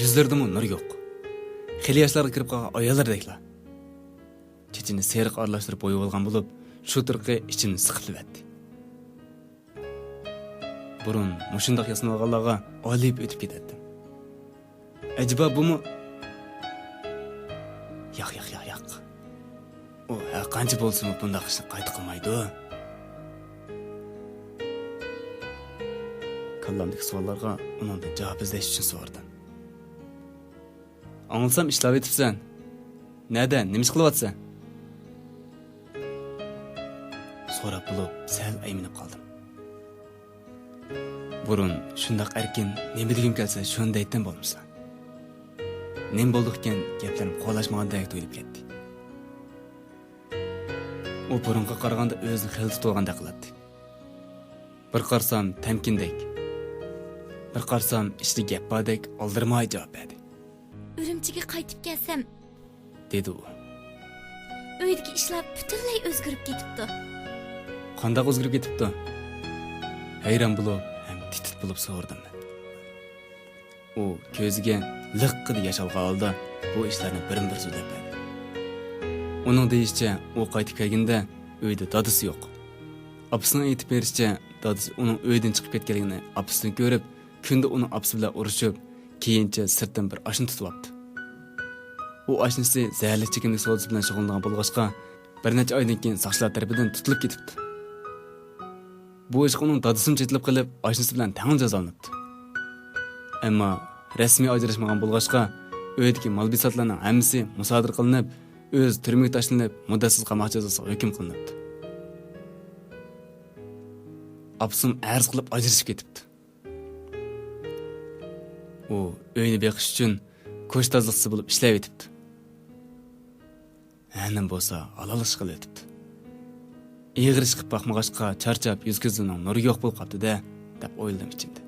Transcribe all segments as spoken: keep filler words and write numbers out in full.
يۈزلىرىدىمۇ نۇر يوق. خېلى ياشلارغا كىرىپ قالغان ئاياللاردەكلا. چېچىنى سېرىق ئارىلاشتۇرۇپ بويىۋالغان بولۇپ، شۇ تۇرقى ئىچىمنى سىقىپ تۇرۇۋەتتى. بۇرۇن مۇشۇنداق ياسىنىۋالغانلارغا ئالىيىپ ئۆتۈپ كېتەتتىم. ئەجەبا بۇمۇ؟ ياق، ياق، ياق، ياق. ئۇ ھەر قانچە بولسىمۇ بۇنداق ئىشنى قايتا قىلمايدۇ. كاللامدىكى سوئاللارغا ئۇنىڭدىن جاۋاب ئىزدەش ئۈچۈن سورىدىم. ئاڭلىسام ئىشلەۋېتىپسەن. نەدە، نېمە ئىش قىلىۋاتىسەن؟ سوراپ بولۇپ سەل ئەيمىنىپ قالدىم. بۇرۇن شۇنداق ئەركىن، نېمە دېگۈم كەلسە شۇنى دەيتتىم بولمىسا. نېمە بولدىكىن، گەپلىرىم قولاشمىغاندەك تۇيۇلۇپ كەتتى. ئۇ بۇرۇنقىغا قارىغاندا ئۆزىنى خېلى تۇتۇۋالغاندەك قىلاتتى. بىر قارىسام تەمكىندەك، بىر قارىسام ئىچىدە گەپ باردەك ئالدىرىماي جاۋاب بەردى. ئۈرۈمچىگە قايتىپ كەلسەم، دېدى ئۇ. ئۆيدىكى ئىشلار پۈتۈنلەي ئۆزگىرىپ كېتىپتۇ. قانداق ئۆزگىرىپ كېتىپتۇ؟ ھەيران بولۇپ ھەم تىت-تىت بولۇپ سورىدىم مەن. ئۇ كۆزىگە لىققىدە ياش ئالغان ھالدا بۇ ئىشلارنى بىرمۇ بىر سۆزلەپ بەردى. ئۇنىڭ دېيىشىچە، ئۇ قايتىپ كەلگىنىدە ئۆيدە دادىسى يوق. ئاپىسىنىڭ ئېيتىپ بېرىشىچە، دادىسى ئۇنىڭ ئۆيدىن چىقىپ كەتكەنلىكىنى ئاپىسىدىن كۆرۈپ، كۈندە ئۇنىڭ ئاپىسى بىلەن ئۇرۇشۇپ، كېيىنچە سىرتتىن بىر ئاشنا تۇتۇۋاپتۇ. ئۇ ئاشنىسى زەھەرلىك چېكىملىك سودىسى بىلەن شۇغۇللىنىدىغان بولغاچقا، بىر نەچچە ئايدىن كېيىن ساقچىلار تەرىپىدىن تۇتۇلۇپ كېتىپتۇ. بۇ ئىشقا ئۇنىڭ دادىسىمۇ چېتىلىپ قېلىپ، ئاشنىسى بىلەن تەڭلا جازالىنىپتۇ. ئەمما رەسمىي ئاجراشمىغان بولغاچقا، ئۆيدىكى مال-بېساتلارنىڭ ھەممىسى مۇسادىرە قىلىنىپ، ئۆزى تۈرمىگە تاشلىنىپ، مۇددەتسىز قاماق جازاسىغا ھۆكۈم قىلىنىپتۇ. ئاپىسىمۇ ئەرز قىلىپ ئاجرىشىپ كېتىپتۇ. ئۇ ئۆينى بېقىش ئۈچۈن كوچا تازىلىقچىسى بولۇپ ئىشلەۋېتىپتۇ. ھەنىم بولسا ھالال ئىش قىلىۋېتىپتۇ. ئېغىر ئىش قىلىپ باقمىغاچقا، چارچاپ، يۈز-كۆزىنىڭ نۇرى يوق بولۇپ قاپتۇ-دە، دەپ ئويلىدىم ئىچىمدە.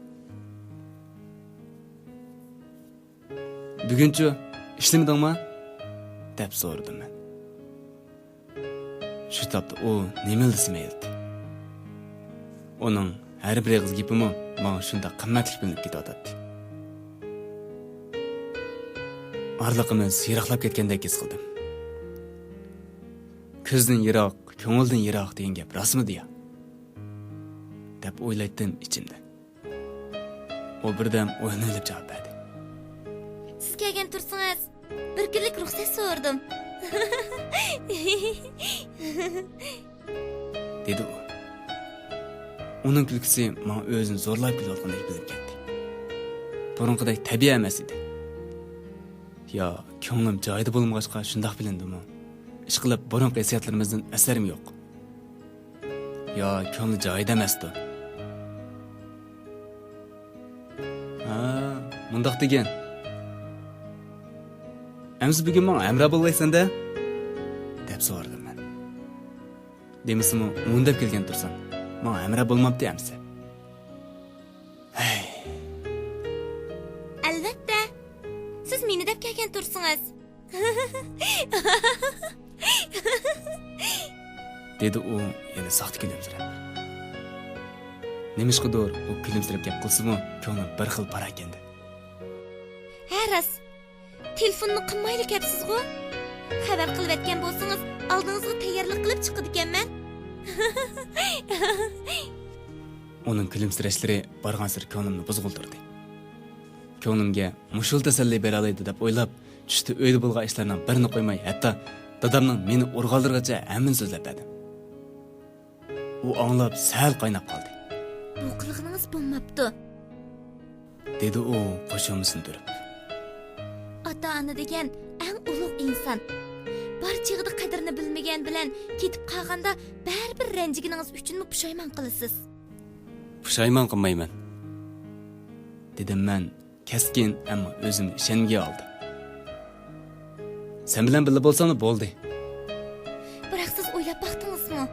بۈگۈنچۇ ئىشلىمىدىڭما؟ دەپ سورىدىم مەن. شۇ تاپتا ئۇ نېمىلا دېسە مەيلىتى. ئۇنىڭ ھەر بىر ئېغىز گېپىمۇ ماڭا شۇنداق قىممەتلىك بىلىنىپ كېتىۋاتاتتى. ئارىلىقىمىز يىراقلاپ كەتكەندەك ھېس قىلدىم. كۆزدىن يىراق، كۆڭۈلدىن يىراق دېگەن گەپ راستمىدى يا؟ دەپ ئويلايتتىم ئىچىمدە. ئۇ بىردەم ئويلىنىۋېلىپ جاۋاب بەردى. سىز كەلگەن تۇرسىڭىز، بىر كۈنلۈك رۇخسەت سورىدىم. دېدى ئۇ. ئۇنىڭ كۈلكىسى ماڭا ئۆزىنى زورلاپ كۈلۈۋاتقاندەك بىلىنىپ كەتتى. بۇرۇنقىدەك تەبىئىي ئەمەس ئىدى. يا كۆڭلۈم جايىدا بولمىغاچقا شۇنداق بىلىندىمۇ؟ ئىشقىلىپ بۇرۇنقى ھېسسىياتلىرىمىزدىن ئەسەرمۇ يوق. يا كۆڭلى جايىدا ئەمەستۇ؟ ھا، مۇنداق دېگىن. ئەمسە بۈگۈن ماڭا ھەمراھ بولغايسەن-دە؟ دەپ سورىدىم مەن. دېمىسىمۇ مۇندەپ كەلگەن تۇرسام، ماڭا ھەمراھ بولماپتۇ ئەمسە. ھەي. ئەلۋەتتە. سىز مېنى دەپ كەلگەن تۇرسىڭىز. دېدى ئۇ يەنە ساختا كۈلۈمسىرەپ. نېمىشقىدۇر ئۇ كۈلۈمسىرەپ گەپ قىلسىمۇ، كۆڭلۈم بىر خىل پاراكەندە. ھە، راست. تېلېفونمۇ قىلمايلا كەپسىزغۇ؟ خەۋەر قىلىۋەتكەن بولسىڭىز، ئالدىڭىزغا تەييارلىق قىلىپ چىقىدىكەنمەن. ئۇنىڭ كۈلۈمسىرەشلىرى بارغانسېرى كۆڭلۈمنى بۇزغۇلدۇردى. كۆڭلۈمگە مۇشۇلا تەسەللى بېرەلەيدۇ دەپ ئويلاپ، چۈشتە ئۆيدە بولغان ئىشلارنىڭ بىرىنى قويماي، ھەتتا دادامنىڭ مېنى ئۇرغانلىرىغىچە ھەممىنى سۆزلەپ بەردىم. ئۇ ئاڭلاپ سەل قايناپ قالدى. بۇ قىلغىنىڭىز بولماپتۇ. دېدى ئۇ قوشۇمىسىنى تۈرۈپ. ئاتا-ئانا دېگەن ئەڭ ئۇلۇغ ئىنسان. بار چېغىدا قەدرىنى بىلمىگەن بىلەن كېتىپ قالغاندا بەرىبىر رەنجىگىنىڭىز ئۈچۈنمۇ پۇشايمان قىلىسىز. پۇشايمان قىلمايمەن، دېدىم مەن كەسكىن، ئەمما ئۆزۈمنى ئىشەنگۈ ھالدا. سەن بىلەن بىللە بولساملا بولدى. بىراق سىز ئويلاپ باقتىڭىزمۇ؟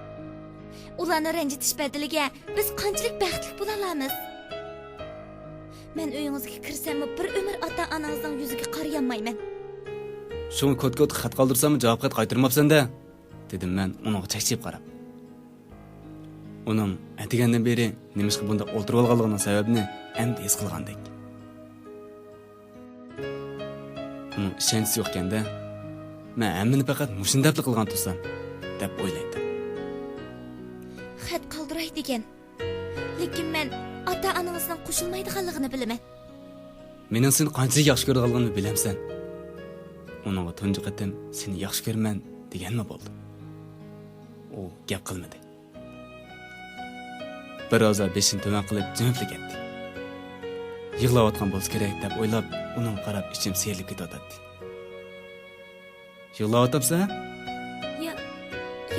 ئۇلارنى رەنجىتىش بەدىلىگە بىز قانچىلىك بەختلىك بولالامىز؟ مەن ئۆيىڭىزگە كىرسەممۇ بىر ئۆمۈر ئاتا-ئانىڭىزنىڭ يۈزىگە قارىيالمايمەن. شۇڭا كوت-كوتقا خەت قالدۇرساممۇ جاۋاب خەت قايتۇرماپسەن-دە، دېدىم مەن ئۇنىڭغا چەكچىيىپ قاراپ. ئۇنىڭ ئەتىگەندىن بېرى نېمىشقا بۇنداق ئولتۇرۇۋالغانلىقىنىڭ سەۋەبىنى ئەمدى ھېس قىلغاندەك. ئۇنىڭ ئىشەنچىسى يوقكەندە، مەن ھەممىنى پەقەت مۇشۇنداقلا قىلغان تۇرسام، دەپ ئويلايتتىم. خەت قالدۇراي دېگەن. لېكىن مەن ئاتا-ئانىڭىزنىڭ قوشۇلمايدىغانلىقىنى بىلىمەن. مېنىڭ سېنى قانچىلىك ياخشى كۆرىدىغانلىقىمنى بىلەمسەن؟ ئۇنىڭغا تۇنجى قېتىم سېنى ياخشى كۆرىمەن دېگەنمۇ بولدى. ئۇ گەپ قىلمىدى. بىر ئازا بېشىنى تۆۋەن قىلىپ جىمىپلا كەتتى. يىغلاۋاتقان بولسا كېرەك دەپ ئويلاپ، ئۇنىڭغا قاراپ ئىچىم سىيرىلىپ كېتىۋاتاتتى. يىغلاۋاتامسەن؟ يا-،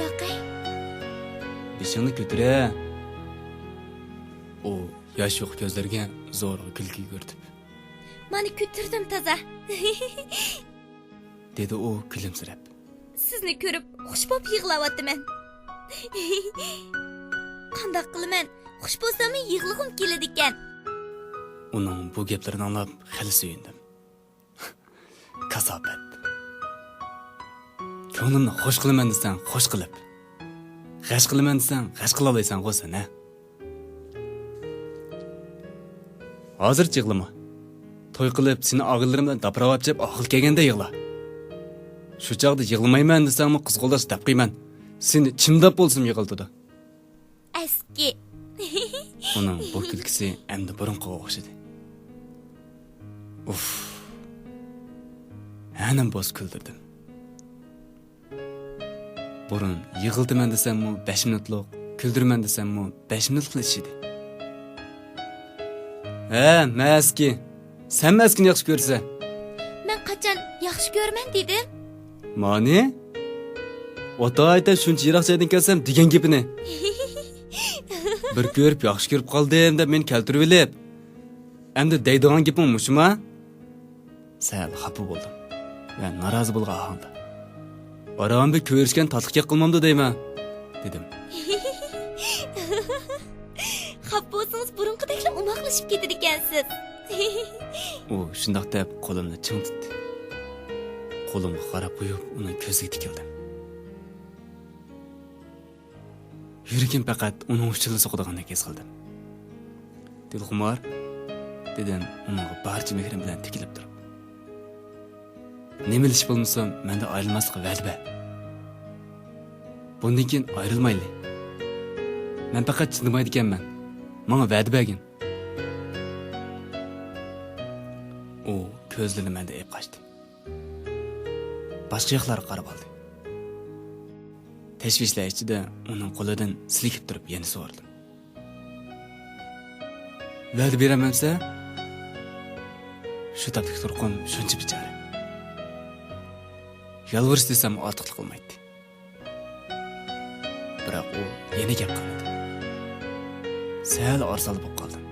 ياقەي. بېشىڭنى كۆتۈرە. ئۇ ياش يوق كۆزلىرىگە زورىغا كۈلكە يۈگۈرتۈپ. مانا كۆتۈردۈم تازا. دېدى ئۇ كۈلۈمسىرەپ. سىزنى كۆرۈپ خۇش بولۇپ يىغلاۋاتىمەن. قانداق قىلىمەن؟ خۇش بولساممۇ يىغلىغۇم كېلىدىكەن. ئۇنىڭ بۇ گەپلىرىنى ئاڭلاپ خېلى سۆيۈندۈم. كاساپەت. كۆڭلۈمنى خۇش قىلىمەن دېسەڭ خۇش قىلىپ، غەش قىلىمەن دېسەڭ غەش قىلالايسەنغۇ سەن، ھە؟ ھازىرچە يىغلىما. توي قىلىپ، سېنى ئاغىنىلىرىم بىلەن داپراۋاپ چىپ ئاقىل كەلگەندە يىغلا. شۇ چاغدا يىغلىمايمەن دېسەڭمۇ قىز قولداش دەپ قويىمەن. سېنى چىمداپ بولسىمۇ يىغلىتىدۇ. ئەسكى. ئۇنىڭ بۇ كۈلكىسى ئەمدى بۇرۇنقىغا ئوخشىدى. ئۇف. ھەنەم بوس كۈلدۈردۈم. بۇرۇن يىغلىتىمەن دېسەممۇ بەش مىنۇتلۇق، كۈلدۈرىمەن دېسەممۇ بەش مىنۇتلۇقلا ئىش ئىدى. ھە، مەسكى. سەنمۇ ئەسكىنى ياخشى كۆرىسەن. مەن قاچان ياخشى كۆرىمەن دېدىم؟ مانى؟ ئاتا-ئايتا شۇنچە يىراق جايدىن كەلسەم دېگەن گېپىنى. بىر كۆرۈپ ياخشى كۆرۈپ قالدىم دەپ مېنى كەلتۈرۈۋېلىپ، ئەمدى دەيدىغان گېپىڭ مۇشۇما؟ سەل خاپا بولدۇم ۋە نارازى بولغان ئاھاڭدا، ئاران بىر كۆرۈشكەن تاتلىق گەپ قىلمامدۇ دەيمەن، دېدىم. خاپا بولسىڭىز بۇرۇنقىدەكلا ئوماقلىشىپ كېتىدىكەنسىز. ئۇ شۇنداق دەپ قولۇمنى چىڭ تۇتتى. قولۇمغا قاراپ قويۇپ ئۇنىڭ كۆزىگە تىكىلدىم. يۈرىكىم پەقەت ئۇنىڭ ئۈچۈنلا سوقىدىغاندەك ھېس قىلدىم. دىلخۇمار، دېدىم ئۇنىڭغا بارچە مېھرىم بىلەن تىكىلىپ تۇرۇپ. نېمىلا ئىش بولمىسۇن، مەندىن ئايرىلماسلىققا ۋەدە بەر. بۇندىن كېيىن ئايرىلمايلى. مەن پەقەت چىدىمايدىكەنمەن. ماڭا ۋەدە بەرگىن. ئۇ كۆزلىرىنى مەندىن ئېلىپ قاچتى. باشقا ياقلارغا قارىۋالدى. تەشۋىشلەر ئىچىدە ئۇنىڭ قولىدىن سىلكىپ تۇرۇپ يەنە سورىدىم. ۋەدە بېرەلمەمسەن؟ شۇ تاپتىكى تۇرقۇم شۇنچە بىچارە. يالۋۇرۇش دېسەم ئارتۇقلۇق قىلمايتتى. بىراق ئۇ يەنە گەپ قىلمىدى. سەل ئارىسالا بولۇپ قالدىم.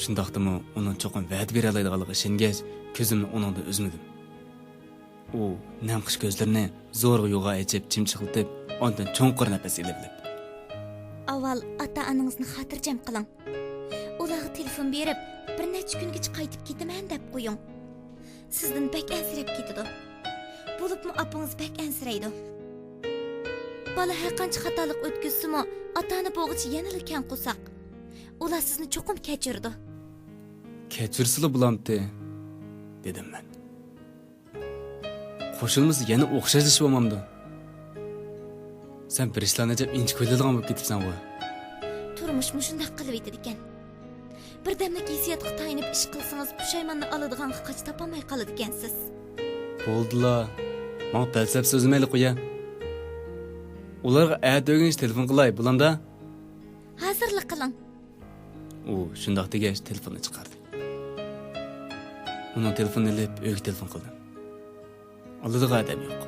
شۇنداقتىمۇ ئۇنىڭ چوقۇم ۋەدە بېرەلەيدىغانلىقىغا ئىشەنگەچ، كۆزۈمنى ئۇنىڭدىن ئۈزمىدىم. ئۇ نەم قىش كۆزلىرىنى زورىغا يوغان ئېچىپ، چىمچىقلىتىپ، ئاندىن چوڭقۇر نەپەس ئېلىۋېلىپ. ئاۋۋال ئاتا-ئانىڭىزنى خاتىرجەم قىلىڭ. ئۇلارغا تېلېفون بېرىپ، بىر نەچچە كۈنگىچە قايتىپ كېتىمەن دەپ قويۇڭ. سىزدىن بەك ئەنسىرەپ كېتىدۇ. بولۇپمۇ ئاپىڭىز بەك ئەنسىرەيدۇ. بالا ھەرقانچە خاتالىق ئۆتكۈزسىمۇ، ئاتا-ئانا بولغۇچە يەنىلا كەڭ قورساق. ئۇلار سىزنى چوقۇم كەچۈرىدۇ. كەچۈرسىلا بولامتى، دېدىم مەن. قوشۇلمىسا يەنە ئوخشاشلىشىپ بولمامدۇ؟ سەن بىر ئىشلارنى ئەجەب ئىنچىكە ئويلايدىغان بولۇپ كېتىپسەنغۇ. تۇرمۇش مۇشۇنداق قىلىۋېتىدىكەن. بىردەملىك ھېسسىياتقا تايىنىپ ئىش قىلسىڭىز، پۇشايماننى ئالىدىغان قاچا تاپالماي قالىدىكەنسىز. بولدىلا، ماڭا پەلسەپە سۆزلىمەيلى قويە. ئۇلارغا ئەتە ئۆگىنىش تېلېفون قىلاي، بولامدا؟ ھازىرلا قىلىڭ. ئۇ شۇنداق دېگەچ، تېلېفوننى چىقاردى. ئۇنىڭ تېلېفونىنى ئېلىپ، ئۆيگە تېلېفون قىلدىم. ئالىدىغان ئادەم يوق.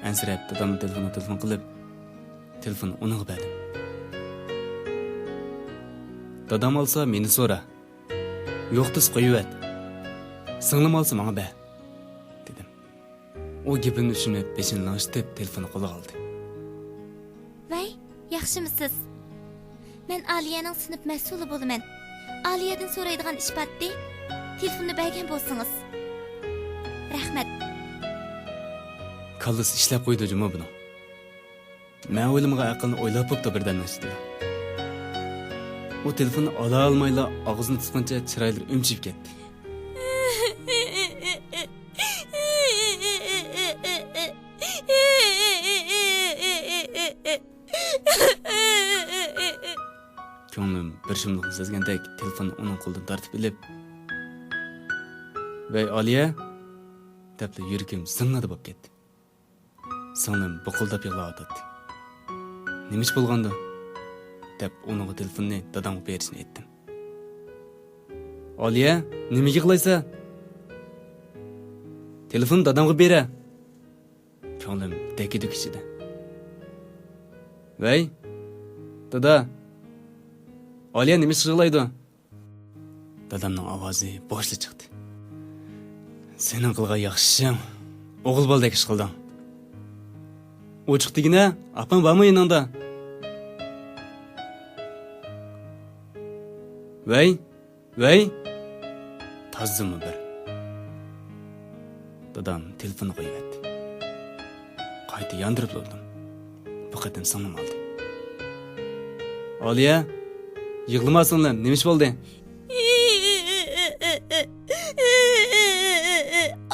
ئەنسىرەپ، دادامنىڭ تېلېفونىغا تېلېفون قىلىپ، تېلېفوننى ئۇنىڭغا بەردىم. دادام ئالسا، مېنى سورا. يوق دېسە، قويۇۋەت. سىڭلىم ئالسا، ماڭا بەر، دېدىم. ئۇ گېپىمنى چۈشىنىپ، بېشىنى لىڭشىتىپ، تېلېفوننى قولىغا ئالدى. ۋەي، ياخشىمۇسىز؟ مەن ئالىيەنىڭ سىنىپ مەسئۇلى بولىمەن. ئالىيەدىن سورايدىغان ئىش بارتتى. تېلېفوننى بەرگەن بولسىڭىز. رەھمەت. كاللىسى ئىشلەپ قويىدۇ جۇمۇ بۇنىڭ. مەن ئويلىمىغان ئەقىلنى ئويلاپ بوپتۇ بىردەمنىڭ ئىچىدىلا. ئۇ تېلېفوننى ئالالمايلا ئاغزىنى تۇتقىنىچە چىرايلىرى ئۈمچىيىپ كەتتى. بىر شۇملۇقنى سەزگەندەك تېلېفوننى ئۇنىڭ قولىدىن تارتىپ ئېلىپ، ۋەي ئالىيە، دەپلا يۈرىكىم زىڭنىدا بولۇپ كەتتى. سىڭلىم بۇقۇلداپ يىغلاۋاتاتتى. نېمە ئىش بولغاندۇ؟ دەپ ئۇنىڭغا تېلېفوننى دادامغا بېرىشنى ئېيتتىم. ئالىيە، نېمىگە يىغلايسەن؟ تېلېفوننى دادامغا بېرە. كۆڭلۈم دەككە-دۈككە ئىچىدە. ۋەي، دادا، ئالىيە نېمە ئىش يىغلايدۇ؟ دادامنىڭ ئاۋازى بوشلا چىقتى. سېنىڭ قىلغان ياخشى ئىشىڭ، ئوغۇل بالىدەك ئىش قىلدىڭ. ئوچۇق دېگىنە، ئاپاڭ بارمۇ يېنىڭدا؟ ۋەي، ۋەي، تازىمۇ بىر. دادام تېلېفوننى قويۇۋەتتى. قايتا ياندۇرۇپ تۇردۇم. بۇ قېتىم سىڭلىم ئالدى. ئالىيە، يىغلىما سىڭلىم، نېمە ئىش بولدى؟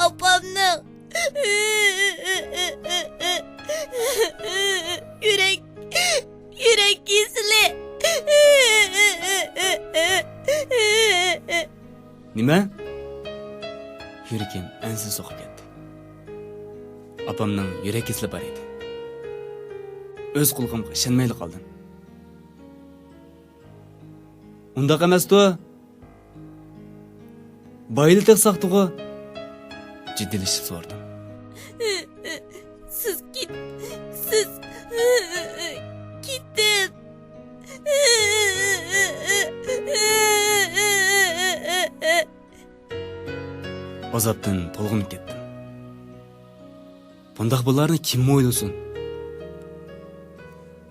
ئاپامنىڭ يۈرەك، يۈرەك كېسىلى. نېمە؟ يۈرىكىم ئەنسىز سوقۇپ كەتتى. ئاپامنىڭ يۈرەك كېسىلى بار ئىدى. ئۆز قۇلىقىمغا ئىشەنمەيلا قالدىم. ئۇنداق ئەمەستۇ؟ بايىلى تېخى ساقتىغۇ؟ جىددىيلىشىپ سورىدىم. سىز كېت-، سىز كېتىڭ. ئازابتىن تولغىنىپ كەتتىم. بۇنداق بالىلارنى كىممۇ ئويلىسۇن؟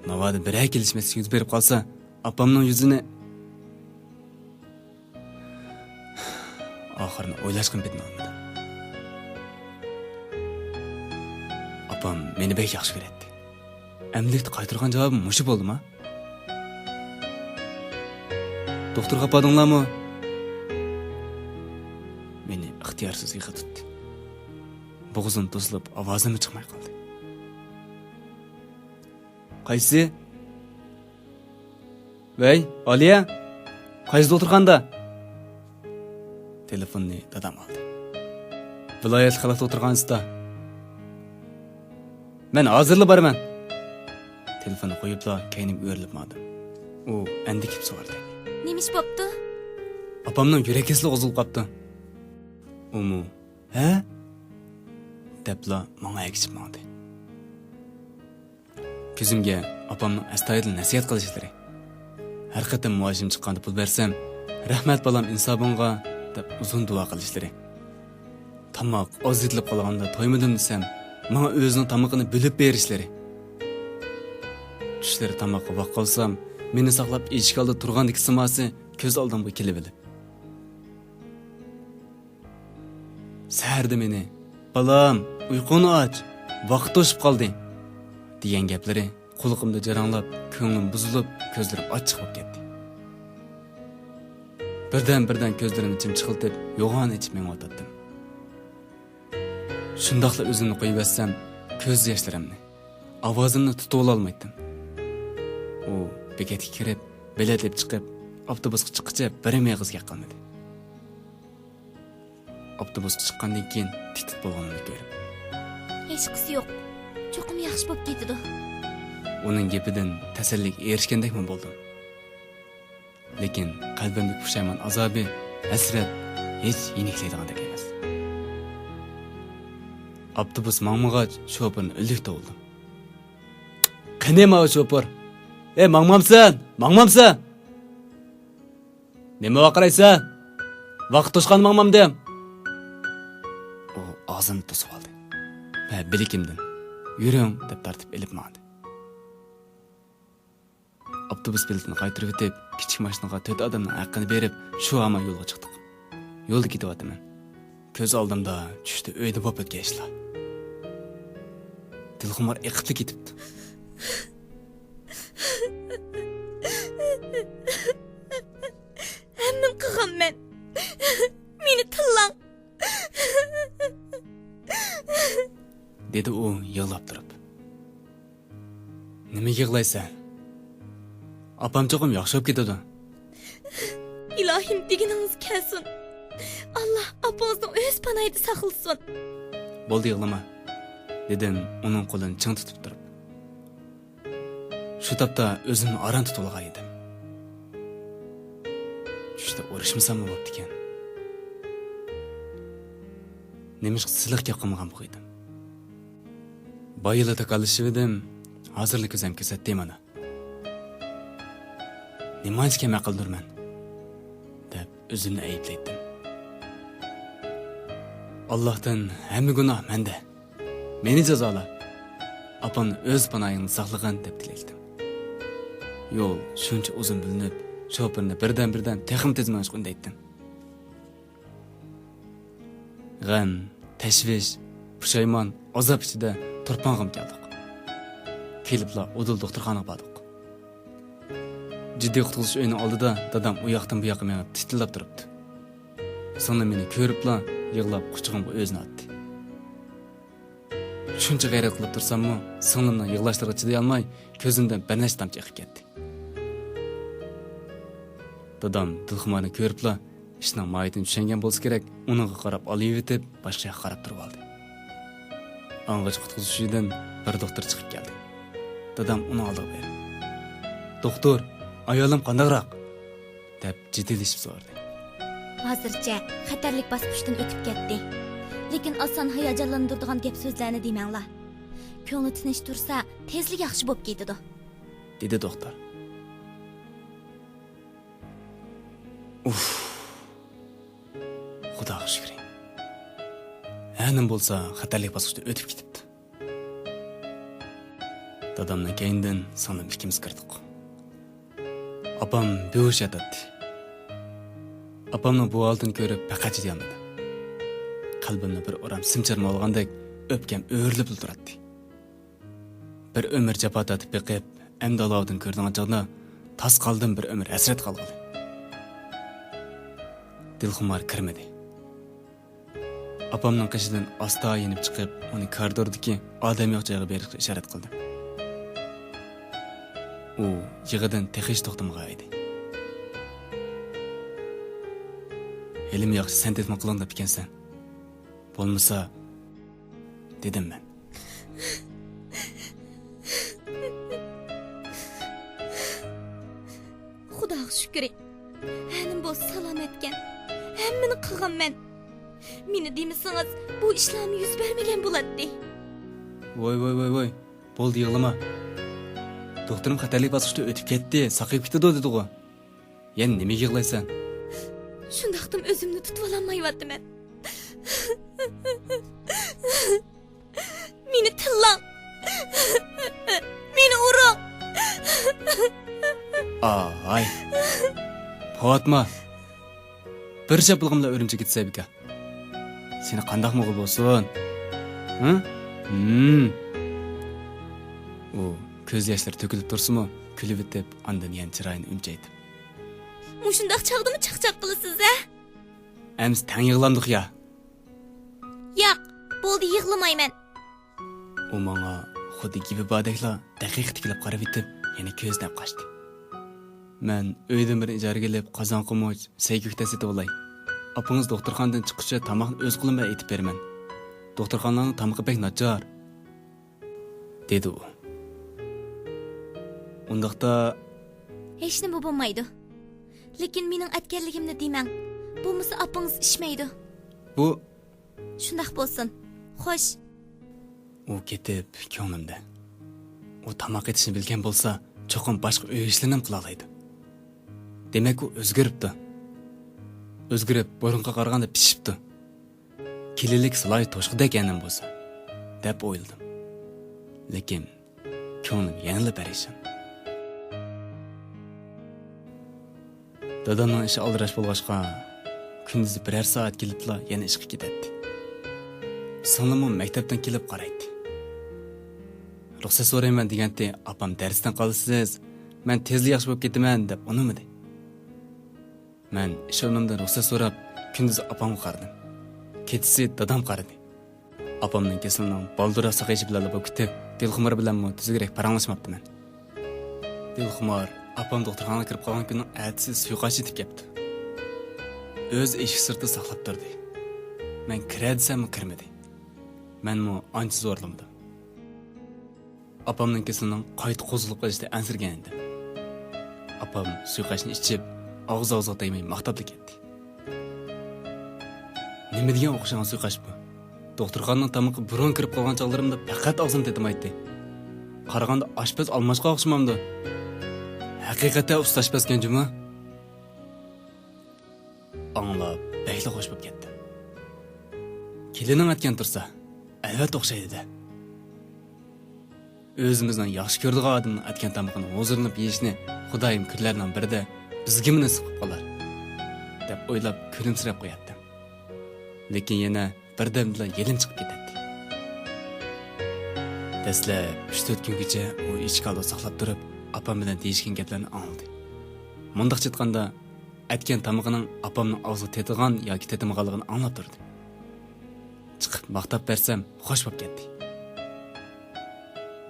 ناۋادا بىرەر كېلىشمەسلىك يۈز بېرىپ قالسا، ئاپامنىڭ يۈزىنى. ئاخىرىنى ئويلاشقىمۇ پېتىنالمىدىم. ئاپام مېنى بەك ياخشى كۆرەتتى. ئەمدىلىكتە قايتۇرغان جاۋابىم مۇشۇ بولدىما؟ دوختۇرغا ئاپاردىڭلارمۇ؟ مېنى ئىختىيارسىز يىغا تۇتتى. بوغۇزۇم توسۇلۇپ، ئاۋازىممۇ چىقماي قالدى. قايسى؟ ۋەي، ئالىيە! قايسى دوختۇرخانىدا؟ تېلېفوننى دادام ئالدى. ۋىلايەتلىك خەلق دوختۇرخانىسىدا. مەن ھازىرلا بارىمەن. تېلېفوننى قويۇپلا كەينىمگە ئۆرۈلۈپ ماڭدىم. ئۇ ئەندىكىپ سورىدى. نېمە ئىش بوپتۇ؟ ئاپامنىڭ يۈرەك كېسىلى قوزغىلىپ قاپتۇ. ئۇمۇ، ھە؟ دەپلا ماڭا ئەگىشىپ ماڭدى. كۆزۈمگە ئاپامنىڭ ئەستايىدىل نەسىھەت قىلىشلىرى، ھەر قېتىم مائاشىم چىققاندا پۇل بەرسەم، رەھمەت بالام ئىنسابىڭغا دەپ ئۇزۇن دۇئا قىلىشلىرى، تاماق ئاز يېتىلىپ قالغاندا تويمىدىم دېسەم، ماڭا ئۆزىنىڭ تامىقىنى بۆلۈپ بېرىشلىرى، چۈشلىرى تاماققا ۋاق قالسام، مېنى ساقلاپ ئىشىك ئالدىدا تۇرغاندىكى سىماسى كۆز ئالدىمغا كېلىۋېلىپ، سەھەردە مېنى، «بالام، ئۇيقۇڭنى ئاچ، ۋاقىت توشۇپ قالدى» دېگەن گەپلىرى قۇلىقىمدا جاراڭلاپ، كۆڭلۈم بۇزۇلۇپ، كۆزلىرىم ئاچچىق بولۇپ كەتتى. بىردەم-بىردەم كۆزلىرىمنى چىمچىقلىتىپ، يوغان ئېچىپ مېڭىۋاتاتتىم. شۇنداقلا ئۆزۈمنى قويۇۋەتسەم، كۆز ياشلىرىمنى، ئاۋازىمنى تۇتۇۋالالمايتتىم. ئۇ بېكەتكە كىرىپ، بېلەت ئېلىپ چىقىپ، ئاپتوبۇسقا چىققىچە بىرمۇ ئېغىز گەپ قىلمىدى. ئاپتوبۇسقا چىققاندىن كېيىن تىت-تىت بولغىنىمنى كۆرۈپ، ھېچقىسى يوق. چوقۇم ياخشى بولۇپ كېتىدۇ. ئۇنىڭ گېپىدىن تەسەللىگە ئېرىشكەندەكمۇ بولدۇم. لېكىن قەلبىمدىكى پۇشايمان ئازابى، ھەسرەت ھېچ يېنىكلەيدىغاندەك ئەمەس. ئاپتوبۇس ماڭمىغاچ، شوپۇرنى ئۈنلۈك توۋلىدىم. «قېنى ماۋۇ شوپۇر؟ ئەي، ماڭمامسەن؟ ماڭمامسەن؟» «نېمە ۋارقىرايسەن؟ ۋاقىت توشقان ماڭمامدىم.» ئۇ ئاغزىنى توسۇۋالدى ۋە بىلىكىمدىن «يۈرۈڭ» دەپ تارتىپ ئېلىپ ماڭدى. ئاپتوبۇس بېلىتىنى قايتۇرۇۋېتىپ، كىچىك ماشىنىغا تۆت ئادەمنىڭ ھەققىنى بېرىپ، شۇ ھامان يولغا چىقتۇق. يولدا كېتىۋاتىمەن. كۆز ئالدىمدا چۈشتە ئۆيدە بولۇپ ئۆتكەن ئىشلار. دىلخۇمار ئېقىپلا كېتىپتۇ. ھەممىنى قىلغانمەن. مېنى تىللاڭ. دېدى ئۇ يىغلاپ تۇرۇپ. نېمىگە يىغلايسەن؟ ئاپام چوقۇم ياخشى بولۇپ كېتىدۇ. دېگىنىڭىز كەلسۇن. ئاللا ئاپىڭىزنى ئۆز پاناھىدا ساقلىسۇن. بولدى، يىغلىما، دېدىم ئۇنىڭ قولىنى چىڭ تۇتۇپ تۇرۇپ. شۇ تاپتا ئۆزۈمنى ئاران تۇتۇۋالغان ئىدىم. چۈشتە ئۇرۇشمىساممۇ بوپتىكەن. نېمىشقا سىلىق گەپ قىلمىغان بولغىيدىم. بايىلا تاكاللىشىۋىدىم، ھازىرلا كۆزۈم كۆرسەتتى مانا. نېمانچە كەم ئەقىلدۇرمەن، دەپ ئۆزۈمنى ئەيىبلەيتتىم. ئاللاھتىن ھەممە گۇناھ مەندە. مېنى جازالا. ئاپامنى ئۆز پاناھىڭدا ساقلىغىن، دەپ تىلەيتتىم. يول شۇنچە ئۇزۇن بىلىنىپ، شوپۇرنى بىردەم-بىردەم تېخىمۇ تېز مېڭىشقا ئۈندەيتتىم. غەم، تەشۋىش، پۇشايمان، ئازاب ئىچىدە تۇرپانغىمۇ كەلدۇق. كېلىپلا ئۇدۇل دوختۇرخانىغا باردۇق. جىددىي قۇتقۇزۇش ئۆيىنىڭ ئالدىدا دادام ئۇ ياقتىن بۇ ياققا مېڭىپ تىتىلداپ تۇرۇپتۇ. سىڭلىم مېنى كۆرۈپلا يىغلاپ قۇچىقىمغا ئۆزىنى ئاتتى. شۇنچە غەيرەت قىلىپ تۇرساممۇ، سىڭلىمنىڭ يىغلاشلىرىغا چىدىيالماي، كۆزۈمدىن بىر نەچچە تامچە ئېقىپ كەتتى. دادام دىلخۇمارنى كۆرۈپلا، ئىشنىڭ ماھىيىتىنى چۈشەنگەن بولسا كېرەك، ئۇنىڭغا قاراپ ئالىيىۋېتىپ، باشقا ياققا قاراپ تۇرۇۋالدى. ئاڭغىچە قۇتقۇزۇش ئۆيىدىن بىر دوختۇر چىقىپ كەلدى. دادام ئۇنىڭ ئالدىغا بېرىپ، «دوختۇر، ئايالىم قانداقراق؟» دەپ جىددىيلىشىپ سورىدى. ھازىرچە خەتەرلىك باسقۇچتىن ئۆتۈپ كەتتى. لېكىن ئاسان ھاياجانلاندۇرىدىغان گەپ سۆزلەرنى دېمەڭلار. كۆڭلى تىنچ تۇرسا، تېزلا ياخشى بولۇپ كېتىدۇ، دېدى دوختۇر. ئۇف. خۇداغا شۈكرى. ھەنىم بولسا خەتەرلىك باسقۇچتىن ئۆتۈپ كېتىپتۇ. دادامنىڭ كەينىدىن سىڭلىم ئىككىمىز كىردۇق. ئاپام بىھوش ياتاتتى. ئاپامنىڭ بۇ ھالىتىنى كۆرۈپ پەقەت چىدىيالمىدىم. قەلبىمنى بىر ئورام سىم چىرمىۋالغاندەك ئۆپكەم ئۆرۈلۈپلا تۇراتتى. بىر ئۆمۈر جاپا تارتىپ بېقىپ، ئەمدى ئالاۋۇدۇن كۆرىدىغان چاغدا تاس قالدىم بىر ئۆمۈر ھەسرەت قالغىلى. دىلخۇمار كىرمىدى. ئاپامنىڭ قېشىدىن ئاستا يېنىپ چىقىپ، ئۇنى كارىدوردىكى ئادەم يوق جايغا بېرىشقا ئىشارەت قىلدىم. ئۇ يىغىدىن تېخىچە توختىمىغان ئىدى. ھېلىمۇ ياخشى سەن تېلېفون قىلغان دەپتىكەنسەن. بولمىسا، دېدىم مەن. خۇداغا شۈكرى، ھەنىم بولسا سالامەتكەن. ھەممىنى قىلغانمەن. مېنى دېمىسىڭىز، بۇ ئىشلارمۇ يۈز بەرمىگەن بولاتتى. ۋاي، ۋاي، ۋاي، ۋاي. بولدى، يىغلىما. دوختۇرۇم خەتەرلىك باسقۇچتىن ئۆتۈپ كەتتى، ساقىيىپ كېتىدۇ دېدىغۇ. يەنە نېمىگە يىغلايسەن؟ شۇنداقتىمۇ ئۆزۈمنى تۇتۇۋالالمايۋاتىمەن. مېنى تىللاڭ. مېنى ئۇرۇڭ. ئاي. پوۋاتما. بىر شاپىلىقىم بىلەن ئۈرۈمچىگە كېتىسەن بىكار. سېنى قانداقمۇ بولسۇن؟ ھە؟ ھىم. ئۇ كۆز ياشلىرى تۆكۈلۈپ تۇرسىمۇ، كۈلۈۋېتىپ، ئاندىن يەنە چىرايىنى ئۈمچەيتىپ. مۇشۇنداق چاغدىمۇ چاقچاق قىلىسىز، ھە؟ ئەمىسە تەڭ يىغلامدۇق يا؟ ياق، بولدى، يىغلىمايمەن. ئۇ ماڭا خۇددى گېپى باردەكلا دەقىقە تىكىلىپ قاراۋېتىپ، يەنە كۆزىنى ئەپ قاچتى. مەن ئۆيدىن بىر ئىجارىگە ئېلىپ، قازان-قومۇچ، سەي-كۆكتە سېتىۋالاي. ئاپىڭىز دوختۇرخانىدىن چىققۇچە تاماقنى ئۆز قولۇم بىلەن ئېتىپ بېرىمەن. دوختۇرخانىلارنىڭ تامىقى بەك ناچار، دېدى ئۇ. ئۇنداقتا، ھېچنېمە بولمايدۇ. لېكىن مېنىڭ ئەتكەنلىكىمنى دېمەڭ. بولمىسا ئاپىڭىز ئىچمەيدۇ. بۇ شۇنداق بولسۇن. خوش. ئۇ كېتىپ كۆڭلۈمدە. ئۇ تاماق ئېتىشنى بىلگەن بولسا، چوقۇم باشقا ئۆي ئىشلىرىنىمۇ قىلالايدۇ. دېمەك، ئۇ ئۆزگىرىپتۇ. ئۆزگىرىپ، بۇرۇنقىغا قارىغاندا پىشىپتۇ. كېلىنلىك سىلايى توشقۇدەك ئەنەم بولسا، دەپ ئويلىدىم. لېكىن كۆڭلۈم يەنىلا پەرىشان. دادامنىڭ ئىشى ئالدىراش بولغاچقا، كۈندۈزى بىرەر سائەت كېلىپلا يەنە ئىشقا كېتەتتى. سىڭلىممۇ مەكتەپتىن كېلىپ قارايتتى. رۇخسەت سورايمەن دېگەنتى، ئاپام دەرستىن قالىسىز، مەن تېزلا ياخشى بولۇپ كېتىمەن، دەپ ئۇنىمىدى. مەن ئىش ئورنۇمدىن رۇخسەت سوراپ، كۈندۈزى ئاپامغا قارىدىم. كېچىسى دادام قارىدى. ئاپامنىڭ كېسىلىنىڭ بالدۇرراق ساقىيىشى بىلەنلا بولۇپ كېتىپ، دىلخۇمار بىلەنمۇ تۈزۈكرەك پاراڭلاشماپتىمەن. دىلخۇمار ئاپام دوختۇرخانىغا كىرىپ قالغان كۈننىڭ ئەتىسى سۇيىقاش ئېتىپ كەپتۇ. ئۆز ئىشىك سىرتىدا ساقلاپ تۇردى. مەن كىرە دېسەممۇ كىرمىدى. مەنمۇ ئانچە زورلىمىدىم. ئاپامنىڭ كېسىلىنىڭ قايتا قوزغىلىپ قېلىشىدىن ئەنسىرىگەن ئىدىم. ئاپام سۇيىقاشنى ئىچىپ، ئاغزى ئاغزىغا تەگمەي ماختاپلا كەتتى. نېمە دېگەن ئوخشىغان سۇيىقاش بۇ؟ دوختۇرخانىنىڭ تامىقى بۇرۇن كىرىپ قالغان چاغلىرىمدا پەقەت ئاغزىم تېتىمايتتى. قارىغاندا ئاشپەز ئالماشقا ئوخشىمامدۇ؟ ھەقىقەتەن ئۇستا ئاشپەزكەن جۇمۇ. ئاڭلاپ بەكلا خوش بولۇپ كەتتىم. كېلىنىڭ ئەتكەن تۇرسا، ئەلۋەتتە ئوخشايدۇ-دە. ئۆزىمىزنىڭ ياخشى كۆرىدىغان ئادەمنىڭ ئەتكەن تامىقىنى ھۇزۇرلىنىپ يېيىشنى خۇدايىم كۈنلەرنىڭ بىرىدە بىزگىمۇ نېسىپ قىلىپ قالار، دەپ ئويلاپ كۈلۈمسىرەپ قوياتتىم. لېكىن يەنە بىردەمدىلا يېلىم چىقىپ كېتەتتى. دەسلەپ ئۈچ-تۆت كۈنگىچە ئۇ ئىشىك ئالدىدا ساقلاپ تۇرۇپ، ئاپام بىلەن دېيىشكەن گەپلەرنى ئاڭلىدى. مۇنداقچە ئېيتقاندا، ئەتكەن تامىقىنىڭ ئاپامنىڭ ئاغزىغا تېتىغان ياكى تېتىمىغانلىقىنى ئاڭلاپ تۇردى. چىقىپ ماختاپ بەرسەم، خوش بوپ كەتتى.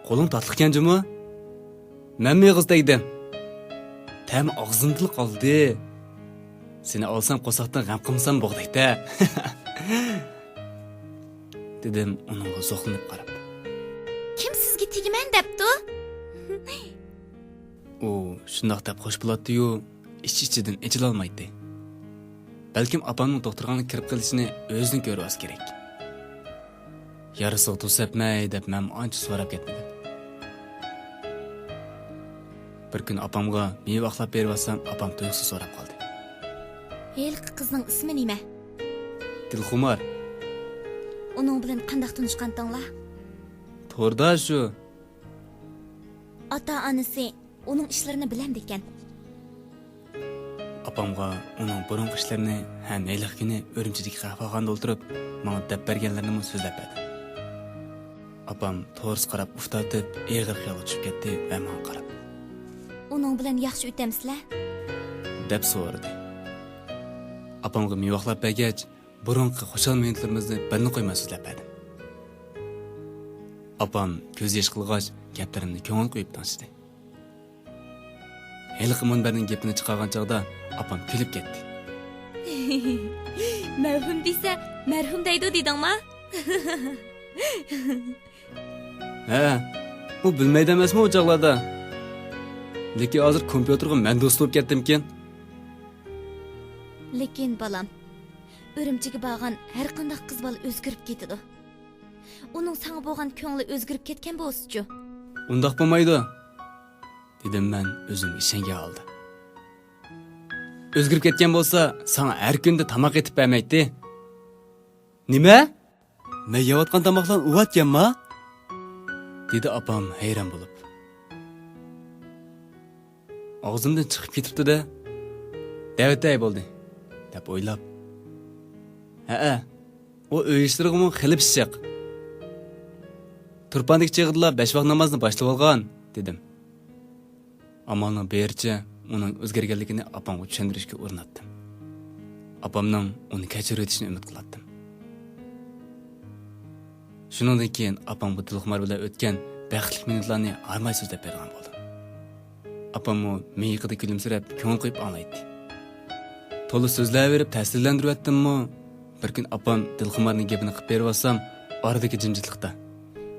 «قولۇڭ تاتلىقكەن جۇمۇ؟ مەنمۇ ئېغىز تەگدىم. تەمى ئاغزىمدىلا قالدى. سېنى ئالسام قورساقتىن غەم قىلمىسام بوغدەك-دە.» دېدىم ئۇنىڭغا زوقلىنىپ قاراپ. «كىم سىزگە تېگىمەن دەپتۇ؟» ئۇ شۇنداق دەپ خوش بولاتتى-يۇ، ئىچ-ئىچىدىن ئېچىلالمايتتى. بەلكىم ئاپامنىڭ دوختۇرخانىغا كىرىپ قېلىشىنى ئۆزىدىن كۆرۈۋالسا كېرەك. يارىسىغا تۇز سەپمەي دەپ مەنمۇ ئانچە سوراپ كەتمىدىم. بىر كۈنى ئاپامغا مېۋە ئاقلاپ بېرىۋاتسام، ئاپام تۇيۇقسىز سوراپ قالدى. «ھېلىقى قىزنىڭ ئىسمى نېمە؟» «دىلخۇمار.» «ئۇنىڭ بىلەن قانداق تونۇشقانتىڭلار؟» «توردا شۇ.» «ئاتا-ئانىسى ئۇنىڭ ئىشلىرىنى بىلەمدىكەن؟» ئاپامغا ئۇنىڭ بۇرۇنقى ئىشلىرىنى ھەم ھېلىقى كۈنى ئۈرۈمچىدىكى قەھۋەخانىدا ئولتۇرۇپ ماڭا دەپ بەرگەنلىرىنىمۇ سۆزلەپ بەردىم. ئاپام تورۇسقا قاراپ ئۇھ تارتىپ ئېغىر خىيالغا چۈشۈپ كەتتى ۋە ماڭا قاراپ. «ئۇنىڭ بىلەن ياخشى ئۆتەمسىلەر؟» دەپ سورىدى. ئاپامغا مېۋە ئاقلاپ بەرگەچ، بۇرۇنقى خۇشال مىنۇتلىرىمىزنى بىرنى قويماي سۆزلەپ بەردىم. ئاپام كۆز يېشى قىلغاچ، گەپلىرىمنى كۆڭۈل قويۇپ تىڭشىدى. ھېلىقى مۇنبەرنىڭ گېپىنى چىقارغان چاغدا ئاپام كۈلۈپ كەتتى. «مەۋھۇم دېسە، مەرھۇم دەيدۇ دېدىڭما؟» ھە، ئۇ بىلمەيدۇ ئەمەسمۇ ئۇ چاغلاردا. لېكىن ھازىر كومپيۇتېرغا مەن دوست بولۇپ كەتتىمكىن. لېكىن، بالام، ئۈرۈمچىگە بارغان ھەرقانداق قىز بالا ئۆزگىرىپ كېتىدۇ. ئۇنىڭ ساڭا بولغان كۆڭلى ئۆزگىرىپ كەتكەن بولسىچۇ؟ ئۇنداق بولمايدۇ، دېدىم مەن ئۆزۈمگە ئىشەنگەن ھالدا. ئۆزگىرىپ كەتكەن بولسا، ساڭا ھەر كۈندە تاماق ئېتىپ بەرمەيتتى. نېمە؟ مەن يەۋاتقان تاماقلارنى ئۇۋاتكەنما؟ دېدى ئاپام ھەيران بولۇپ. ئاغزىمدىن چىقىپ كېتىپتۇ-دە. دەۋېتەي بولدى، دەپ ئويلاپ. ھەئە، ئۇ ئۆي ئىشلىرىغىمۇ خېلى پىششىق. تۇرپاندىكى چېغىدىلا بەش ۋاق نامازنى باشلىۋالغان، دېدىم. ئامالنىڭ بېرىچە ئۇنىڭ ئۆزگەرگەنلىكىنى ئاپامغا چۈشەندۈرۈشكە ئۇرۇناتتىم. ئاپامنىڭ ئۇنى كەچۈرۈۋېتىشىنى ئۈمىد قىلاتتىم. شۇنىڭدىن كېيىن ئاپامغا دىلخۇمار بىلەن ئۆتكەن بەختلىك مىنۇتلارنى ھارماي سۆزلەپ بېرىدىغان بولدۇم. ئاپاممۇ مىيىقىدا كۈلۈمسىرەپ، كۆڭۈل قويۇپ ئاڭلايتتى. تولا سۆزلەۋېرىپ تەسىرلەندۈرۈۋەتتىممۇ، بىر كۈنى ئاپام دىلخۇمارنىڭ گېپىنى قىلىپ بېرىۋالسام، ئارىدىكى جىمجىتلىقتا،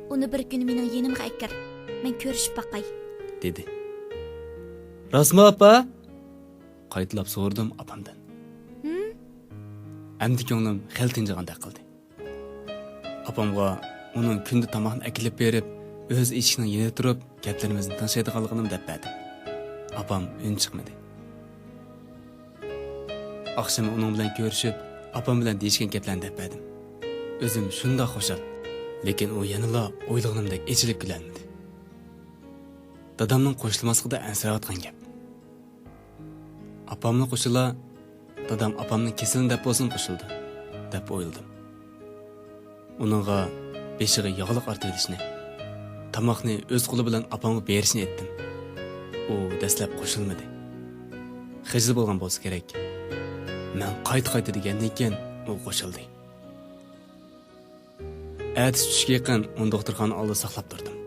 «ئۇنى بىر كۈنى مېنىڭ يېنىمغا ئەكىر، مەن كۆرۈشۈپ باقاي.» دېدى. «راستمۇ، ئاپا؟» قايتىلاپ سورىدىم ئاپامدىن. ھىم؟ ئەمدى كۆڭلۈم خېلى تىنجىغاندەك قىلدى. ئاپامغا ئۇنىڭ كۈندە تاماقنى ئەكېلىپ بېرىپ، ئۆز ئىشىكنىڭ يېنىدا تۇرۇپ گەپلىرىمىزنى تىڭشايدىغانلىقىنىمۇ دەپ بەردىم. ئاپام ئۈن چىقمىدى. ئاخشىمى ئۇنىڭ بىلەن كۆرۈشۈپ، ئاپام بىلەن دېيىشكەن گەپلەرنى دەپ بەردىم. ئۆزۈم شۇنداق خۇشال، لېكىن ئۇ يەنىلا ئويلىغىنىمدەك ئېچىلىپ كۈلەلمىدى. دادامنىڭ قوشۇلماسلىقىدا ئەنسىرەۋاتقان گەپ. ئاپاملا قوشۇلا، دادام ئاپامنىڭ كېسىلىنى دەپ بولسىمۇ قوشۇلىدۇ، دەپ ئويلىدىم. ئۇنىڭغا بېشىغا ياغلىق ئارتىۋېلىشنى، تاماقنى ئۆز قولى بىلەن ئاپامغا بېرىشنى ئېيتتىم. ئۇ دەسلەپ قوشۇلمىدى. خىجىل بولغان بولسا كېرەك. مەن قايتا-قايتا دېگەندىن كېيىن ئۇ قوشۇلدى. ئەتىسى چۈشكە يېقىن ئۇنى دوختۇرخانا ئالدىدا ساقلاپ تۇردۇم.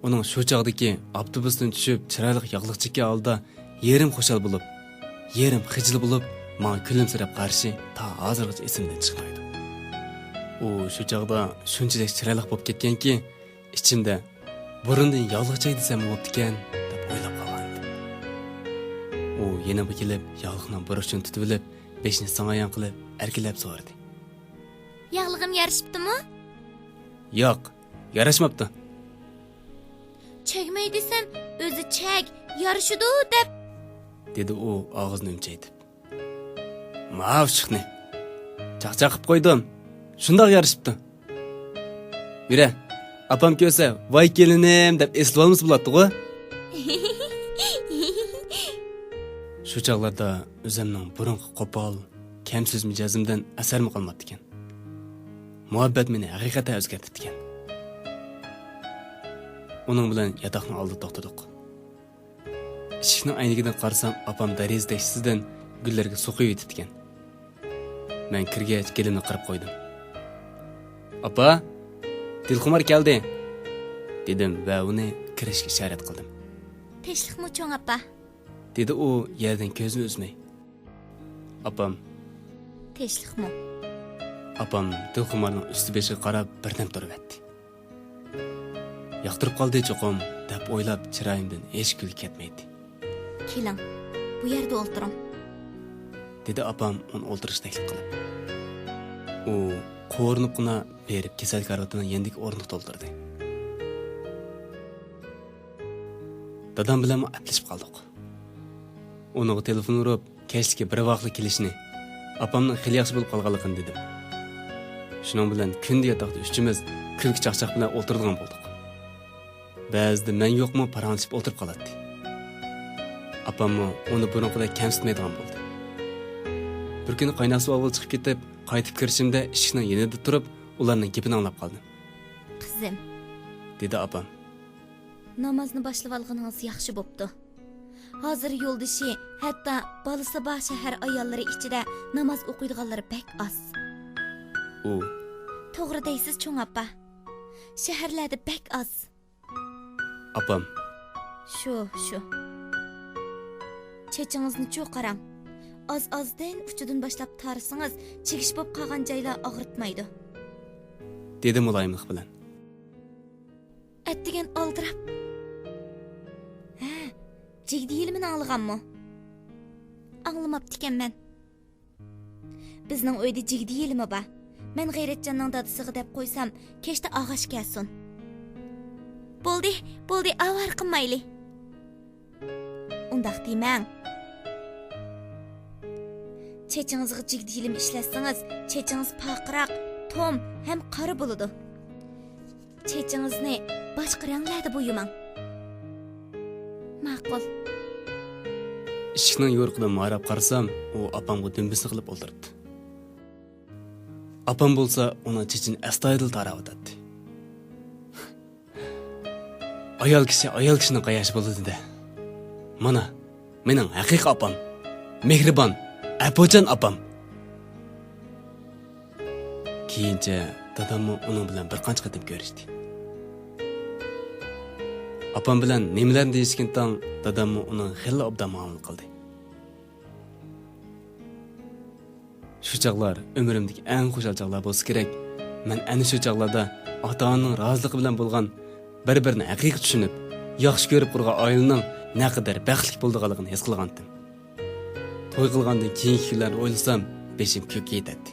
ئۇنىڭ شۇ چاغدىكى ئاپتوبۇستىن چۈشۈپ، چىرايلىق ياغلىق چەككەن ھالدا يېرىم خۇشال بولۇپ، يېرىم خىجىل بولۇپ، ماڭا كۈلۈمسىرەپ قارىشى تا ھازىرغىچە ئېسىمدىن چىقمايدۇ. ئۇ شۇ چاغدا شۇنچىلىك چىرايلىق بولۇپ كەتكەنكى، ئىچىمدە بۇرۇندىن ياغلىق چاي دېسەممۇ بوپتىكەن، دەپ ئويلاپ قالغانىدىم. ئۇ يېنىمغا كېلىپ، ياغلىقنىڭ بۇرۇشىنى تۇتۇۋېلىپ، بېشىنى ساڭايان قىلىپ، ئەركىلەپ سورىدى. ياغلىقىم يارىشىپتىمۇ؟ ياق، ياراشماپتۇ. چەگمەي دېسەم، ئۆزى چەگ، يارىشىدۇ دەپ، دېدى ئۇ ئاغزىنى ئۈمچەيتىپ. ماۋۇ ئۇششۇقنى چاقچاق قىپ قويدۇم. شۇنداق يارىشىپتۇ. يۈرە، ئاپام كۆرسە، ۋاي كېلىنىم دەپ ئېسىلىۋالمىسا بولاتتىغۇ. شۇ چاغلاردا ئۆزۈمنىڭ بۇرۇنقى قوپال، كەمسۆز مىجەزىمدىن ئەسەرمۇ قالماپتىكەن. مۇھەببەت مېنى ھەقىقەتەن ئۆزگەرتىپتىكەن. ئۇنىڭ بىلەن ياتاقنىڭ ئالدىدا توختىدۇق. ئىشىكنىڭ ئەينىكىدىن قارىسام، ئاپام دېرىزە تەكچىسىدىن گۈللەرگە سۇ قۇيۇۋېتىپتىكەن. مەن كىرگەچ گېلىمنى قىرىپ قويدۇم. ئاپا، دىلخۇمار كەلدى، دېدىم ۋە ئۇنى كىرىشكە ئىشارەت قىلدىم. تىنچلىقمۇ چوڭ ئاپا؟ دېدى ئۇ يەردىن كۆزىنى ئۈزمەي. ئاپام. تىنچلىقمۇ؟ ئاپام دىلخۇمارنىڭ ئۈستى بېشىغا قاراپ بىردەم تۇرۇۋەتتى. ياقتۇرۇپ قالدى چوقۇم، دەپ ئويلاپ چىرايىمدىن ھېچ كۈلكە كەتمەيتتى. كېلىڭ، بۇ يەردە ئولتۇرۇڭ، دېدى ئاپام ئۇنى ئولتۇرۇشقا تەكلىپ قىلىپ. ئۇ قورۇنۇپقىنا بېرىپ كېسەل كارىۋىتىنىڭ يېنىدىكى ئورۇندۇقتا ئولتۇردى. دادام بىلەنمۇ ئەپلىشىپ قالدۇق. ئۇنىڭغا تېلېفون ئۇرۇپ، كەچلىكى بىر ۋاقلىق كېلىشىنى، ئاپامنىڭ خېلى ياخشى بولۇپ قالغانلىقىنى دېدىم. شۇنىڭ بىلەن كۈندە ياتاقتا ئۈچىمىز كۈلكە چاقچاق بىلەن ئولتۇرىدىغان بولدۇق. بەزىدە مەن يوقمۇ پاراڭلىشىپ ئولتۇرۇپ قالاتتى. ئاپاممۇ ئۇنى بۇرۇنقىدەك كەمسىتمەيدىغان بولدى. بىر كۈنى قايناق سۇ ئاۋۋال چىقىپ كېتىپ، قايتىپ كىرىشىمدە ئىشىكنىڭ يېنىدا تۇرۇپ، ئۇلارنىڭ گېپىنى ئاڭلاپ قالدىم. قىزىم، دېدى ئاپام. نامازنى باشلىۋالغىنىڭىز ياخشى بوپتۇ. ھازىر يولدىشى، ھەتتا بالىسى بار شەھەر ئاياللىرى ئىچىدە ناماز ئوقۇيدىغانلىرى بەك ئاز. ئۇ. توغرا دەيسىز، چوڭ ئاپا. شەھەرلەردە بەك ئاز. ئاپام. شۇ، شۇ. چېچىڭىزنىچۇ قاراڭ. ئاز-ئازدىن ئۇچىدىن باشلاپ تارىسىڭىز، چىگىش بولۇپ قالغان جايلار ئاغرىتمايدۇ. دېدى مۇلايىملىق بىلەن. ئەتىگەن ئالدىراپ. ھە، جىگدە يېلىمىنى ئاڭلىغانمۇ؟ ئاڭلىماپتىكەنمەن. بىزنىڭ ئۆيدە جىگدە يېلىمى بار. مەن غەيرەتجاننىڭ دادىسىغا دەپ قويسام، كەچتە ئاغاش كەلسۇن. بولدى، بولدى، ئاۋارە قىلمايلى. ئۇنداق دېمەڭ. چېچىڭىزغا جىگدە يېلىمى ئىشلەتسىڭىز، چېچىڭىز پارقىراق، توم ھەم قارا بولىدۇ. چېچىڭىزنى باشقا رەڭلەردە بويىماڭ. ماقۇل. ئىشىكنىڭ يورۇقىدىن ماراپ قارىسام، ئۇ ئاپامغا دۈمبىسىنى قىلىپ ئولتۇرۇپتۇ. ئاپام بولسا ئۇنىڭ چېچىنى ئەستايىدىل تاراۋاتاتتى. ئايال كىشى ئايال كىشىنىڭ قاياشى بولىدۇ-دە. مانا، مېنىڭ ھەقىقىي ئاپام، مېھرىبان، ئەپۇچان ئاپام. كېيىنچە داداممۇ ئۇنىڭ بىلەن بىر قانچە قېتىم كۆرۈشتى. ئاپام بىلەن نېمىلەرنى دېيىشكىن تاڭ، داداممۇ ئۇنىڭغا خېلىلا ئوبدان مۇئامىلە قىلدى. شۇ چاغلار ئۆمرۈمدىكى ئەڭ خۇشال چاغلار بولسا كېرەك. مەن ئەنە شۇ چاغلاردا ئاتا-ئانىنىڭ رازىلىقى بىلەن بولغان، بىر-بىرىنى ھەقىقىي چۈشىنىپ، ياخشى كۆرۈپ قۇرغان ئائىلىنىڭ نەقەدەر بەختلىك بولىدىغانلىقىنى ھېس قىلغانتىم. توي قىلغاندىن كېيىنكى كۈنلەرنى ئويلىسام، بېشىم كۆككە يېتەتتى.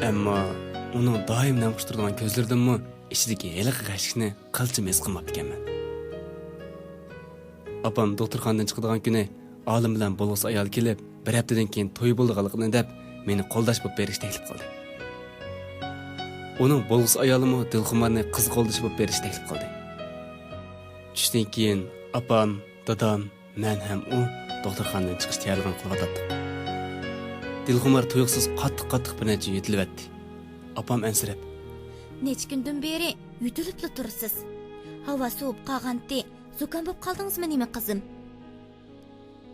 ئەمما ئۇنىڭ دائىم نەم قۇستۇرىدىغان كۆزلىرىدىنمۇ ئىچىدىكى ھېلىقى غەشلىكنى قىلچىمۇ ھېس قىلماپتىكەنمەن. ئاپام دوختۇرخانىدىن چىقىدىغان كۈنى ئالىم بىلەن بولغۇسى ئايال كېلىپ، بىر ھەپتىدىن كېيىن توي بولىدىغانلىقىنى دەپ، مېنى قولداش بولۇپ بېرىشكە تەكلىپ قىلدى. ئۇنىڭ بولغۇسى ئايالىمۇ دىلخۇمارنى قىز قولدىشى بولۇپ بېرىشكە تەكلىپ قىلدى. چۈشتىن كېيىن ئاپام، دادام، مەن ھەم ئۇ دوختۇرخانىدىن چىقىش تەييارلىقىنى قىلىۋاتاتتۇق. دىلخۇمار تۇيۇقسىز قاتتىق-قاتتىق بىر نەچچە يۆتىلىۋەتتى. ئاپام ئەنسىرەپ: نەچچە كۈندىن بېرى يۆتىلىپلا تۇرىسىز. ھاۋا سوۋۇپ قالغانتى، زۇكام بولۇپ قالدىڭىزمۇ نېمە، قىزىم؟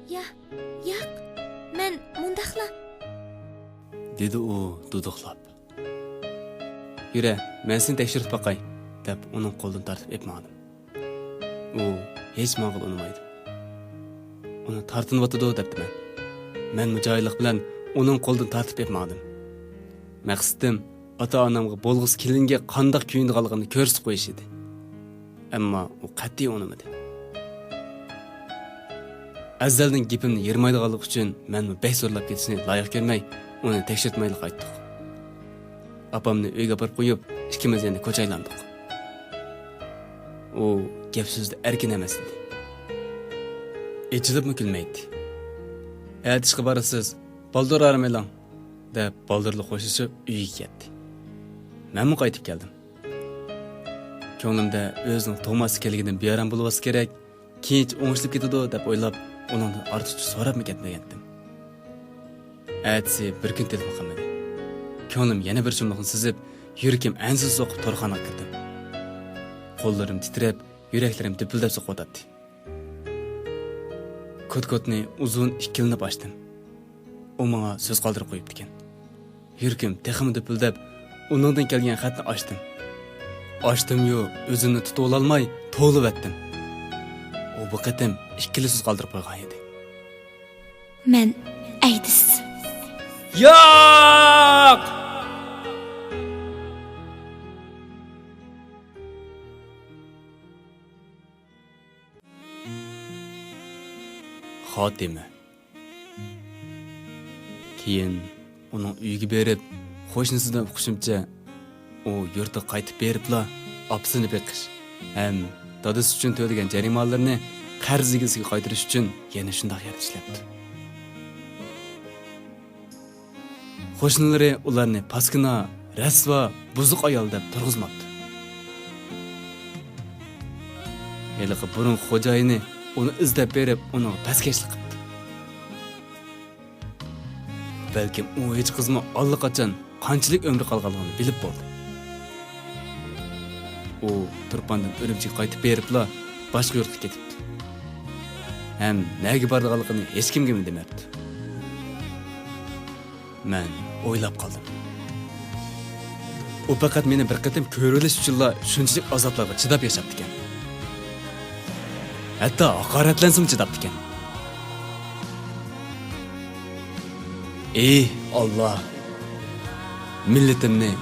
يا، ياق، مەن مۇنداقلا، دېدى ئۇ دۇدۇقلاپ. يۈرە، مەن سېنى تەكشۈرتۈپ باقاي، دەپ ئۇنىڭ قولىدىن تارتىپ ئېلىپ ماڭدىم. ئۇ ھېچ ماڭغىلى ئۇنىمايدۇ. ئۇنى تارتىنىۋاتىدۇ دەپتىمەن. مەنمۇ جاھىللىق بىلەن ئۇنىڭ قولىدىن تارتىپ ئېلىپ ماڭدىم. مەقسىتىم ئاتا-ئانامغا بولغۇسى كېلىنگە قانداق كۆيۈنىدىغانلىقىنى كۆرسىتىپ قويۇش ئىدى. ئەمما ئۇ قەتئىي ئۇنىمىدى. ئەزەلدىن گېپىمنى يىرمايدىغانلىقى ئۈچۈن مەنمۇ بەك زورلاپ كېتىشنى لايىق كۆرمەي، ئۇنى تەكشۈرتمەيلا قايتتۇق. ئاپامنى ئۆيگە ئاپىرىپ قويۇپ، ئىككىمىز يەنە كوچا ئايلاندۇق. ئۇ گەپ-سۆزدە ئەركىن ئەمەس ئىدى. ئېچىلىپمۇ كۈلمەيتتى. «ئەتە ئىشقا بارىسىز، بالدۇر ئارام ئېلىڭ» دەپ، بالدۇرلا خوشلىشىپ ئۆيىگە كەتتى. مەنمۇ قايتىپ كەلدىم. كۆڭلۈمدە ئۆزىنىڭ تۇغماس كەلگىنىدىن بىئارام بولۇۋالسا كېرەك، كېيىنچە ئوڭشىلىپ كېتىدۇ دەپ ئويلاپ، ئۇنىڭدىن ئارتۇقچە سوراپمۇ كەتمىگەنتىم. ئەتىسى بىر كۈن تېلېفون قىلمىدى. كۆڭلۈم يەنە بىر شۇملۇقنى سېزىپ، يۈرىكىم ئەنسىز سوقۇپ تورخانىغا كىردىم. قوللىرىم تىترەپ، يۈرەكلىرىم دۈپۈلدەپ سوقۇۋاتاتتى. كوت-كوتنى ئۇزۇن ئىككىلىنىپ ئاچتىم. ئۇ ماڭا سۆز قالدۇرۇپ قويۇپتىكەن. يۈرىكىم تېخىمۇ دۈپۈلدەپ، ئۇنىڭدىن كەلگەن خەتنى ئاچتىم. ئاچتىميۇ، ئۆزۈمنى تۇتۇۋالالماي توۋلىۋەتتىم. ئۇ بۇ قېتىم ئىككىلا سۆز قالدۇرۇپ قويغان ئىدى. مەن ئەيدىز. ياق! خاتىمە. كېيىن ئۇنىڭ ئۆيىگە بېرىپ، قوشنىسىدىن ئۇقۇشۇمچە، ئۇ يۇرتىغا قايتىپ بېرىپلا ئاپىسىنى بېقىش ھەم دادىسى ئۈچۈن تۆلىگەن جەرىمانلىرىنى قەرز ئىگىسىگە قايتۇرۇش ئۈچۈن يەنە شۇنداق يەردە ئىشلەپتۇ. قوشنىلىرى ئۇلارنى پاسكىنا، رەسۋا، بۇزۇق ئايال دەپ تۇرغۇزماپتۇ. ھېلىقى بۇرۇنقى خوجايىنى ئۇنى ئىزدەپ بېرىپ، ئۇنىڭغا پەسكەشلىك قىپتۇ. بەلكىم ئۇ ھېچ قىزمۇ ئاللىقاچان قانچىلىك ئۆمرى قالغانلىقىنى بىلىپ بولدى. ئۇ تۇرپاندىن ئۈرۈمچىگە قايتىپ بېرىپلا باشقا يۇرتقا كېتىپتۇ. ھەم نەگە بارىدىغانلىقىنى ھېچكىمگىمۇ دېمەپتۇ. مەن ئويلاپ قالدىم. ئۇ پەقەت مېنى بىر قېتىم كۆرۈۋېلىش ئۈچۈنلا شۇنچىلىك ئازابلارغا چىداپ ياشاپتىكەن. ھەتتا ھاقارەتلەنسىمۇ چىداپتىكەن. ئېي ئاللا، مىللىتىمنى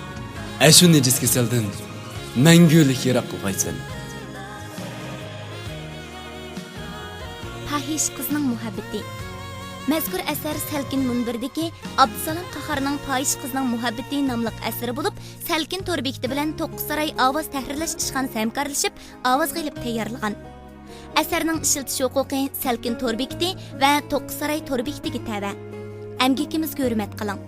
ئەشۇ نىجىس كېسەلدىن مەڭگۈلۈك يىراق قىلغايسەن. پاھىشە قىزنىڭ مۇھەببىتى. مەزكۇر ئەسەر سەلكىن مۇنبىرىدىكى ئابدۇسالام قاھارنىڭ پاھىشە قىزنىڭ مۇھەببىتى ناملىق ئەسىرى بولۇپ، سەلكىن تور بېكىتى بىلەن توققۇز ساراي ئاۋاز تەھرىرلەش ئىشخانىسى ھەمكارلىشىپ ئاۋازغا ئېلىپ تەييارلىغان. ئەسەرنىڭ ئىشلىتىش ھوقۇقى سەلكىن تور بېكىتى ۋە توققۇز ساراي تور بېكىتىگە تەۋە. ئەمگىكىمىزگە ھۆرمەت قىلىڭ.